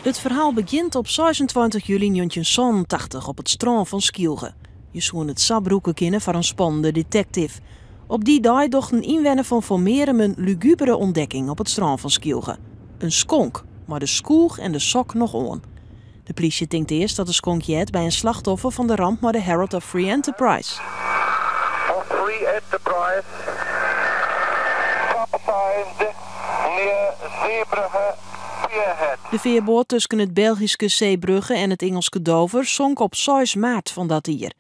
It ferhaal begjint op 26 july 1987 op it strân fan Skylge. Je soene it sa brûke kinne foar in spannende detective. Op dy dei docht in ynwenner fan Formearum in lugubere ûntdekking op it strân fan Skylge. In skonk, mei de skoech en de sok noch oan. De plysje tinkt earst dat de skonk heart by in slachtoffer fan de ramp mei de Herald of Free Enterprise. Of Free Enterprise capsized near Zeebrugge Pierhead. De fearboat tusken it Belgyske Zeebrugge en it Ingelske Dover sonk op 6 maart fan dat jier.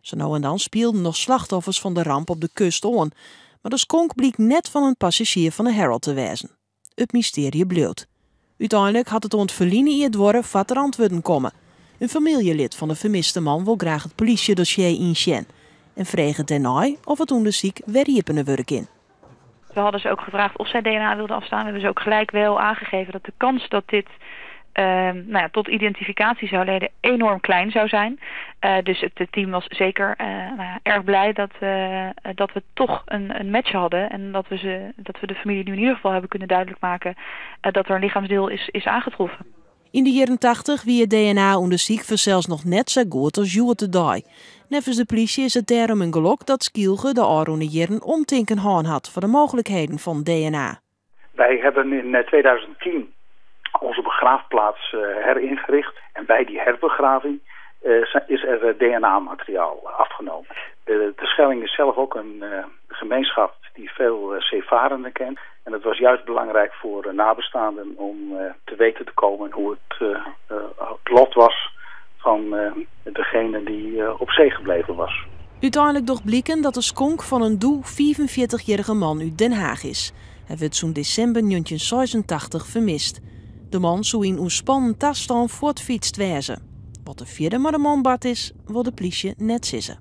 Sa no en dan spielden noch slachtoffers fan de ramp op de kust oan, mar de skonk bliek net fan in passazjier fan de Herald te wêzen. It mystearje bliuwt. Uteinlik hat it oant ferline jier duorre foar't der antwurden komme. In famyljelid fan de fermiste man wol graach it polysjedossier ynsjen en freget dêrnei oft it ûndersyk wer iepene wurde kin. We hadden ze ook gevraagd of zij DNA wilden afstaan. We hebben ze ook gelijk wel aangegeven dat de kans dat dit nou ja, tot identificatie zou leiden enorm klein zou zijn. Dus het team was zeker nou ja, erg blij dat we toch een match hadden. En dat we de familie nu in ieder geval hebben kunnen duidelijk maken dat er een lichaamsdeel is aangetroffen. Yn de jierren 80 wie it DNA-ûndersyk fansels noch net sa goed as hjoed-de-dei. Neffens de plysje is it dêrom in gelok dat Skylge de ôfrûne jierren omtinken hân hat foar de mooglikheden fan DNA. Wij hebben in 2010 onze begraafplaats heringericht. En bij die herbegraving is er DNA-materiaal afgenomen. De Schelling is zelf ook een gemeenschap die veel zeevarenden kent. En het was juist belangrijk voor nabestaanden om te weten te komen hoe het lot was van degene die op zee gebleven was. Uteinlik docht bliken dat de skonk fan in doe 45-jierrige man út Den Haag is. Hy wurdt sûnt desimber 1986 fermist. De man soe yn ûntspannen tastân fuortfytst wêze. Wat der fierder mei de man bard is, wol de plysje net sizze.